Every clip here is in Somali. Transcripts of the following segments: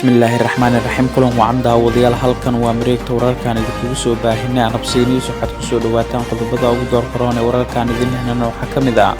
Bismillaahi raxmaani raxiim. Kulan wacan, daawadayaal. Halkan waa mareegta wararkaan idinkugu soo baahinay Arabsiya News. Waxaad kusoo dhawaataan qodobada ugu door karoon ee wararkaan idin hehnana. Waxaa ka mid ah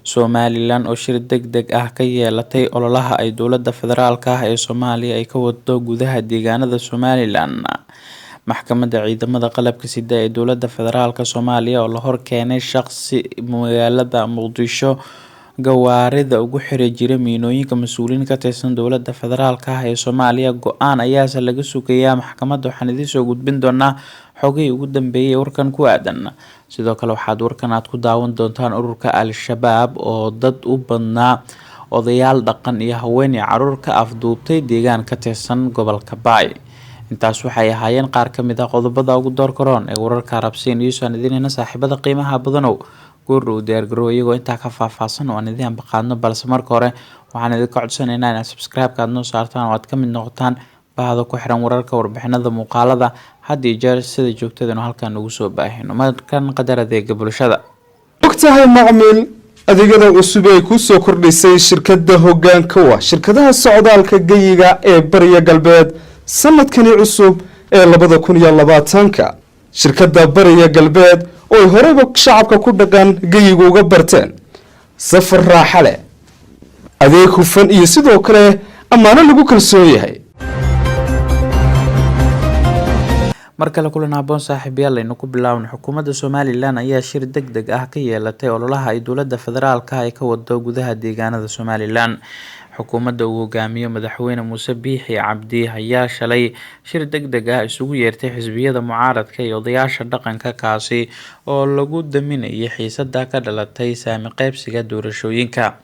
Somaliland oo shir deg deg ah ka yeelatay ololaha ay dowlada federaalka ah ee Soomaaliya ay ka wado gudaha deegaanada Somaliland. Maxkamadda Ciidamada Qalabka Sida ee dowlada federaalka Soomaaliya oo la hor keenay shaqsi magaalada Muqdisho gawaarida ugu xiri jiray miinooyinka. Mas'uuliyiin ka tirsan dowlada federaalka ah ee Soomaaliya, go'aan ayaase laga sugayaa maxkamadda. Waxaan idiin soo gudbin doonaa xogihii ugu dambeeyay ee warkan ku aadan. Sidoo kale waxaad warkan aad ku daawan doontaan ururka Al-Shabaab oo dad u badnaa odayaal dhaqan iyo haween iyo caruur ka afduubtay deegaan ka tirsan gobolka Baay. Intaas waxay ahaayeen qaar ka mid ah qodobada ugu door karoon ee wararka Arabsiya News aan idiin heyna. Saaxiibada qiimaha badanow, goordhow diyaargarow iyagoo intaa ka faahfaahsan oo aan idiin ambaqaadno, balse marka hore waxaan idinka codsanaynaa inaad subscribe-ka aad noo saartaan oo aad ka mid noqotaan bahda ku xiran wararka, warbixinada, muuqaalada had iyo jeer sida joogtadanu halkan ugu soo baahino. Markan qadar adeega bulshada. Ogtahay macmiil, adeegyada cusub ee ku soo kordhisay shirkadda hoggaanka wa shirkadaha socdaalka geyiga ee Bariya Galbeed sanadkani cusub ee 2020-ka. Shirkadda Bariya Galbeed oo ay horeyba shacabka ku dhaqan geyiga uga barteen safar raaxa leh, adeeg hufan iyo sidoo kale ammaano lagu kalsoon yahay. Mar kale kulan haboon, saaxiibayaal. Aynu ku bilaawno. Xukuumadda Somaliland ayaa shir deg deg ah ka yeelatay ololaha ay dowlada federaalka ay ka wado gudaha deegaanada Somaliland. Xukuumadda uu hogaamiyo Madaxweyne Muuse Biixi Cabdi ayaa shalay shir deg deg ah isugu yeertay xisbiyada mucaaradka iyo odayaasha dhaqanka, kaasi oo lagu daminayay xiisada ka dhalatay saami qaybsiga doorashooyinka.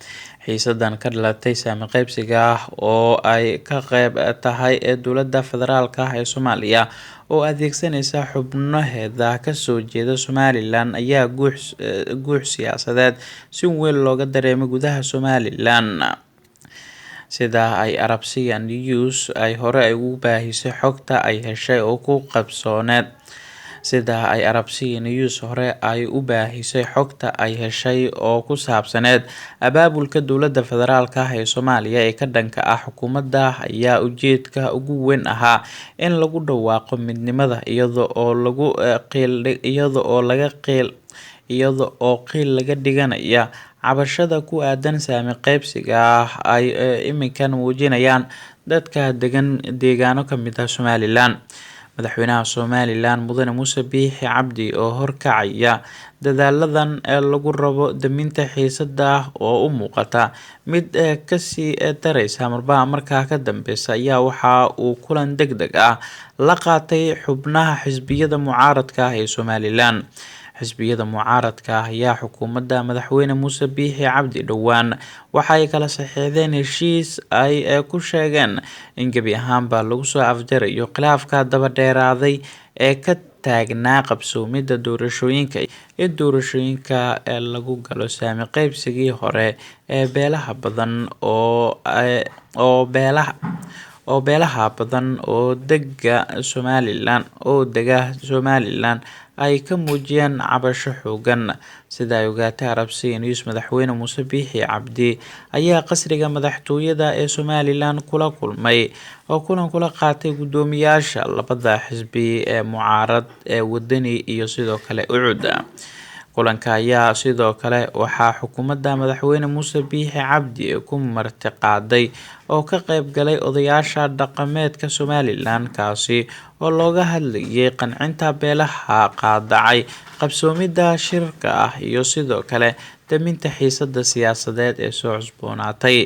Xiisadan ka dhalatay saami qaybsiga ah oo ay ka qeyb tahay ee dowlada federaalka ah ee Soomaaliya oo adeegsaneysa xubnaheeda kasoo jeeda Somaliland ayaa guux siyaasadeed si weyn looga dareemay gudaha Somaliland. Sida ay Arabsiya News ay hore ugu baahisay xogta ay heshay oo ku qabsooneed Sida ay Arabsiya News hore ay u baahisay xogta ay heshay oo ku saabsaneed abaabulka dowlada federaalka ah ee Soomaaliya ee ka dhanka ah xukuumadda, ayaa ujeedka ugu weyn ahaa in lagu dhawaaqo midnimada, iyada oo qiil laga dhiganaya cabashada ku aadan saami qaybsiga ay iminkan muujinayaan dadka degan deegaano ka mid ah Somaliland. Madaxweynaha Somaliland, Mudane Muuse Biixi Cabdi, oo horkacaya dadaaladan lagu rabo daminta xiisada oo u muuqata mid kasii dareysa marba markaa ka dambeysa, ayaa waxa uu kulan deg deg ah la qaatay xubnaha xisbiyada mucaaradka ah ee Somaliland. Xisbiyada mucaaradka ah ayaa xukuumadda Madaxweyne Muuse Biixi Cabdi dhowaan waxa ay kala saxiixdeen heshiis ay ku sheegeen in gebi ahaanba lagu soo afjarayo khilaafka daba dheeraaday ee ka taagnaa qabsoomida doorashooyinka iyo doorashooyinka lagu galo saami qaybsigii hore ee beelaha badan oo dega Somaliland ay ka muujiyeen cabasho xoogan. Sida ay ogaatay Arabsiya News, Madaxweyne Muuse Biixi Cabdi ayaa qasriga madaxtooyada ee Somaliland kula kulmay oo kulan kula qaatay guddoomiyaasha labada xisbi ee mucaarad ee Wadani iyo sidoo kale UCUD. Kulanka ayaa sidoo kale waxaa xukuumadda Madaxweyne Muuse Biixi Cabdi ku martiqaaday oo ka qeyb galay odayaasha dhaqameedka Somaliland, kaasi oo looga hadlayay qancinta beelaha qaadacay qabsoomida shirka ah iyo sidoo kale daminta xiisada siyaasadeed ee soo cusboonaatay.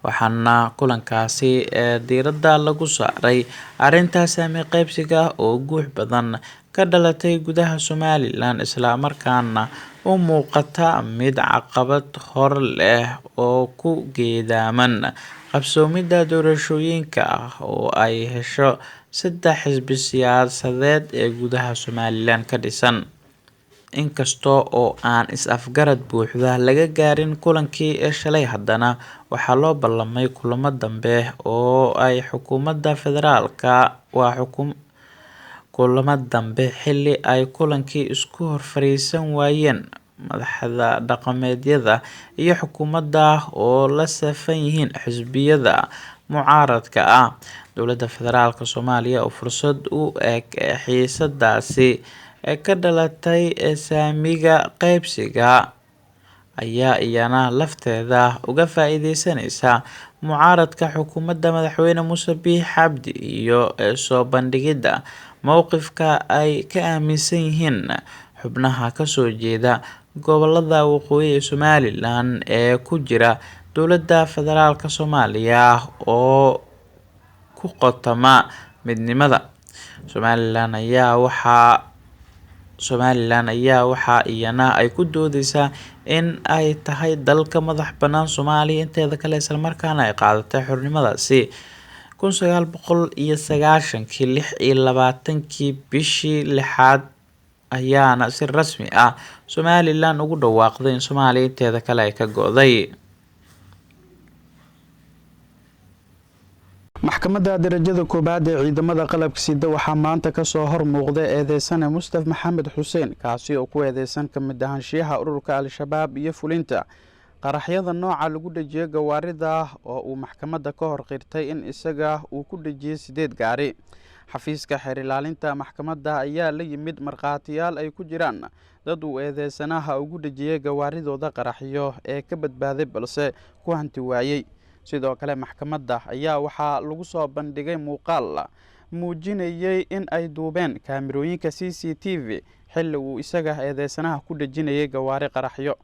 Waxaana kulankaasi diiradda lagu saaray arrinta saami qaybsiga oo guux badan ka dhalatay gudaha Somaliland, isla markaana u muuqata mid caqabad hor leh oo ku geedaaman qabsoomida doorashooyinka ah oo ay hesho saddex xisbi siyaasadeed ee gudaha Somaliland ka dhisan. Inkasta oo aan is-afgarad buuxda laga gaarin kulankii shalay, haddana waxaa loo ballamay kulamo dambe oo ay xukuumadda federaalka waa xukum kulamo dambe, xilli ay kulankii isku hor fariisan waayeen madaxda dhaqameedyada iyo xukuumadda oo la safan yihiin xisbiyada. mucaaradka ah. Dowladda Federaalka Soomaaliya oo fursad u eg xiisadaasi ka dhalatay saamiga qeybsiga ayaa iyana lafteeda uga faa-iideysaneysa mucaaradka xukuumadda madaxweyne Muuse Biix Cabdi iyo soo bandhigidda mowqifka ay ka aaminsan yihiin xubnaha kasoo jeeda gobolada waqooyi ee Somalilan ee ku jira dowladda federaalka Soomaaliya oo ku qotoma midnimada Somalilan. Ayaa waxaa Somalilan ayaa waxaa iyana ay ku doodeysaa in ay tahay dalka madax banaan Soomaaliya inteeda kale, islamarkaana ay qaadatay xornimadaasi 1990-kii, 26-kii bishii lixaad ayaana si rasmi ah Somalilan ugu dhawaaqday in Soomaaliya inteeda kale ay ka go'day. Maxkamadda darajada koowaad ee ciidamada qalabka sida waxaa maanta kasoo hor muuqday eedeysane Mustaf Maxamed Xuseen, kaasi oo ku eedeysan ka mid ahaanshiyaha ururka Al-Shabaab iyo fulinta qaraxyada nooca lagu dhejiyo gawaarida, oo uu maxkamadda ka hor qirtay in isaga uu ku dhejiyey 8 gaari. Xafiiska xeer ilaalinta maxkamadda ayaa la yimid markhaatiyaal ay ku jiraan dad uu eedeysanaha ugu dhejiyey gawaaridooda qaraxyo ee ka badbaaday balse ku hanti waayey. Sidoo kale maxkamadda ayaa waxaa lagu soo bandhigay muuqaal muujinayey in ay duubeen kaamirooyinka CCTV xilli uu isaga eedeysanaha ku dhejinayay gawaari qaraxyo.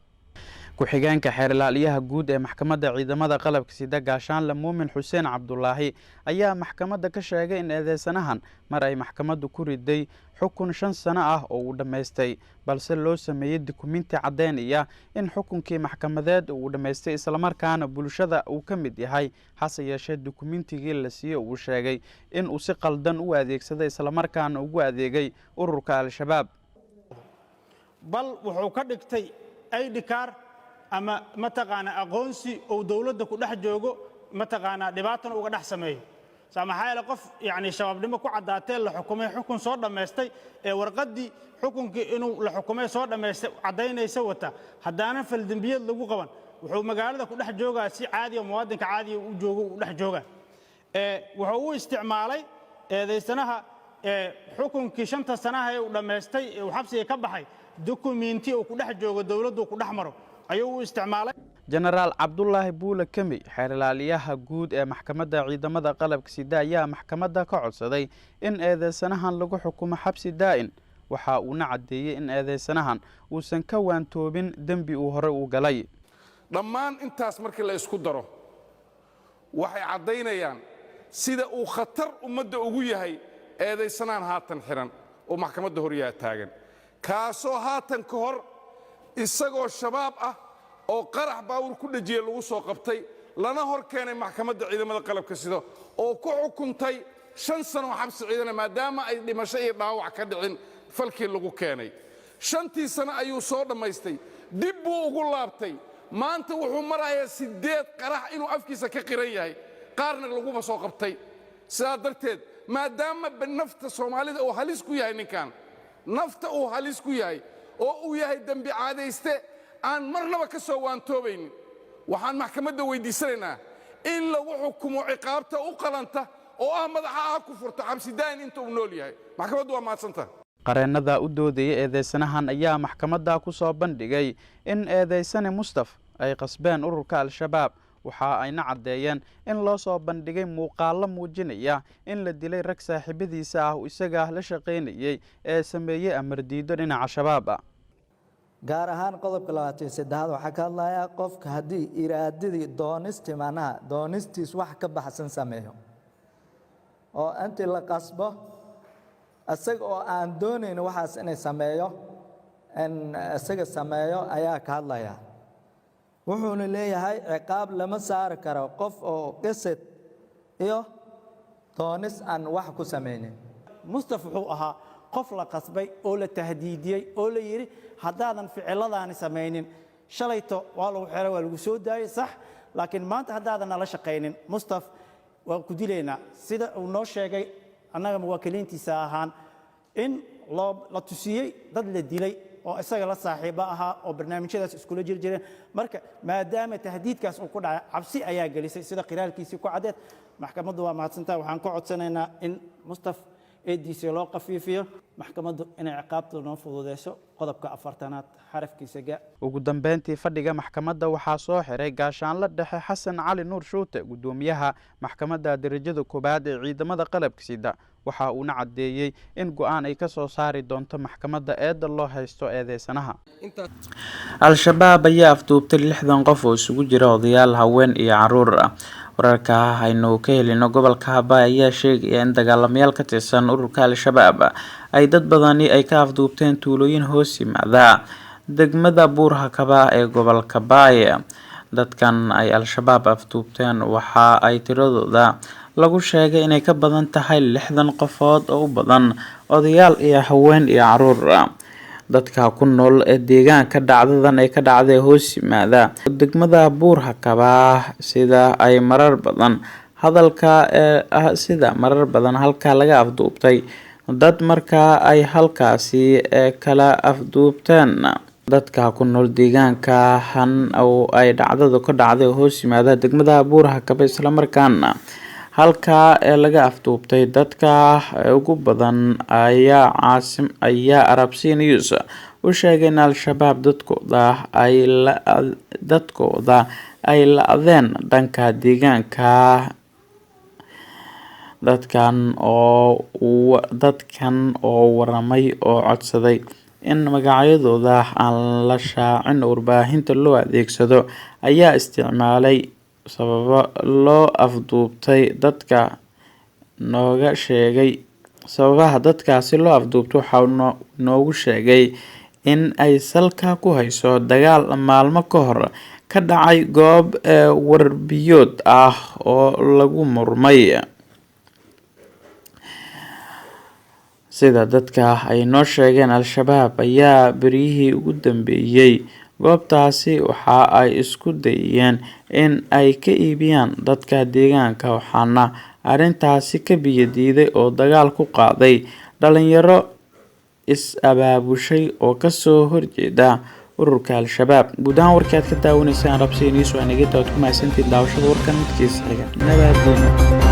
Ku-xigeenka xeer ilaaliyaha guud ee maxkamadda ciidamada qalabka sida Gaashaanle Muumin Xuseen Cabdulaahi ayaa maxkamadda ka sheegay in eedeysanahan mar ay maxkamaddu ku riday xukun 5 sano ah oo uu dhammaystay, balse loo sameeyey dukuminti caddeynaya in xukunkii maxkamadeed uu dhammaystay islamarkaana bulshada uu ka mid yahay. Hase yeeshee dukumintigii la siiyey uu sheegay in uu si qaldan u adeegsaday islamarkaana ugu adeegay ururka Al-Shabaab. Bal wuxuu ka dhigtay ID card ama mataqaanaa aqoonsi uu dowladda ku dhex joogo, mataqaanaa dhibaatana uga dhex sameeyo. Maxaa yeele qof yacni shabaabnimo ku caddaatee la xukumay, xukun soo dhammaystay, ee warqaddii xukunkii inuu la xukumay soo dhammaystay caddaynaysa wata, haddaanan faldembiyad lagu qaban, wuxuu magaalada ku dhex joogaa si caadiya, muwaadinka caadiya u joogo uu dhex joogaa. Wuxuu u isticmaalay eedaysanaha xukunkii 5ta sanaha ee uu dhammaystay ee uu xabsiga ka baxay dukumiinti uu ku dhex joogo dowladdu ku dhex maro ayuu u isticmaalay. Jenaraal Cabdulaahi Buule Kemi, xeer ilaaliyaha guud ee maxkamadda ciidamada qalabka sida, ayaa maxkamadda ka codsaday in eedeysanahan lagu xukumo xabsi daa'in. Waxa uuna caddeeyey in eedeysanahan uusan ka waantoobin dembi uu horey u galay. Dhammaan intaas markii la isku daro waxay caddaynayaan sida uu khatar ummadda ugu yahay eedaysanaan haatan xidhan oo maxkamadda horyaa taagan, kaasoo haatan ka hor isagoo shabaab ah oo qarax baawur ku dhejiye lagu soo qabtay, lana hor keenay maxkamadda ciidamada qalabka sida oo ku xukuntay 5 sano oo xabsi ciidana, maadaama ay dhimasho iyo dhaawac ka dhicin falkii lagu keenay. 5tii sano ayuu soo dhammaystay, dib buu ugu laabtay. Maanta wuxuu marayaa 8 qarax inuu afkiisa ka qiran yahay, qaarna laguba soo qabtay. Sidaa darteed, maadaama nafta Soomaalida uu halis ku yahay, ninkan nafta uu halis ku yahay oo uu yahay dembi caadayste aan marnaba ka soo waantoobaynin, waxaan maxkamadda weyddiisanaynaa in lagu xukumo ciqaabta u qalanta oo ah madaxa ha ku furto xabsi daa'in inta uu nool yahay. Maxkamaddu waa mahadsantaha. Qareennada u doodayay eedeysanahan ayaa maxkamadda ku soo bandhigay in eedeysane Mustaf ay qasbeen ururka Al-Shabaab. Waxa ayna caddeeyeen in loo soo bandhigay muuqaallo muujinaya in la dilay rag saaxiibadiisa ah oo isaga la shaqaynayey ee sameeyey amar diido dhinaca Shabaab ah. Gaar ahaan qodobka 23aad waxaa ka hadlayaa qofka haddii iraadadii doonisti, macnaha doonistiis wax ka baxsan sameeyo oo intii la qasbo isaga oo aan doonayn waxaas inay sameeyo, in isaga sameeyo ayaa ka hadlaya. Wuxuuna leeyahay ciqaab lama saari karo qof oo qisad iyo doonis aan wax ku samaynin. Mustaf wuxuu ahaa qof la qasbay oo la tahdiidiyey oo la yidhi haddaadan ficiladaani samaynin, shalayto waa lagu xiray, waa lagu soo daayey, sax, laakiin maanta haddaadan nala shaqaynin Mustaf waan ku dilaynaa. Sida uu noo sheegay annaga muwaakiliintiisa ahaan in loo la tusiyey dad la dilay oo isaga la saaxiibo ahaa oo barnaamijyadaas iskula jiri jireen. Marka maadaama tahdiidkaas uu ku dhacay, cabsi ayaa gelisay, sida qiraalkiisii ku caddeed. Maxkamaddu waa mahadsantahay. Waxaan ka codsanaynaa in Mustaf eediisa loo khafiifiyo, maxkamaddu inay ciqaabta noo fududeyso, qodobka 40aad xarafkiisa ga. Ugu dambeyntii, fadhiga maxkamadda waxaa soo xiray Gaashaanle Dhexe Xasan Cali Nuur Shuute, guddoomiyaha Maxkamadda Darajada Koowaad ee Ciidamada Qalabka Sida. Waxa uuna caddeeyey in go'aan ay ka soo saari doonto maxkamadda eedda loo haysto eedeysanaha. Al-Shabaab ayaa afduubtay 60 qof oo isugu jira odayaal, haween iyo caruur ah. Wararka aynu ka helino gobolka Habay ayaa sheegaya in dagaalamayaal ka tirsan ururka Al-Shabaab ay dad badani ay ka afduubteen tuulooyin hoos yimaada degmada Buur Hakaba ee gobolka Baay. Dadkan ay Al-Shabaab afduubteen waxa ay tiradooda lagu sheegay inay ka badan tahay 60 qofood oo u badan odayaal iyo haween iyo caruur. Dadka ku nool ee deegaanka dhacdadan ay ka dhacday hoos yimaada degmada Buur Hakaba sida marar badan halkaa laga afduubtay dad markaa ay halkaasi kala afduubteen. Dadka ku nool deegaanka han oo ay dhacdadu ka dhacday hoos yimaada degmada Buur Hakaba, islamarkaana halkaa ee laga afduubtay dadka ugu badan, ayaa Arabsiya News u sheegay in Al-Shabaab dadkooda ay la-deen dhanka deegaanka. Dadkan oo waramay oo codsaday in magacyadooda aan la shaacin warbaahinta loo adeegsado ayaa isticmaalay sababo loo afduubtay dadka nooga sheegay. Sababaha dadkaasi loo afduubtay waxaa noogu sheegay in ay salka ku hayso dagaal maalmo ka hor ka dhacay goob warbiyood ah oo lagu murmay. Sida dadka ay noo sheegeen, Al-Shabaab ayaa beryihii ugu dambeeyay goobtaasi waxa ay isku dayeen in ay ka iibiyaan dadka deegaanka, waxaana arrintaasi ka biyo diiday oo dagaal ku qaaday dhalinyaro is-abaabushay oo kasoo horjeeda ururka Al-Shabaab. Guud ahaan warkii aad ka daawanaysaan Arabsiya News waa inaga. Waad ku mahadsantihiin daawashada warkan. Midkiisa xiga, nabadgelyno.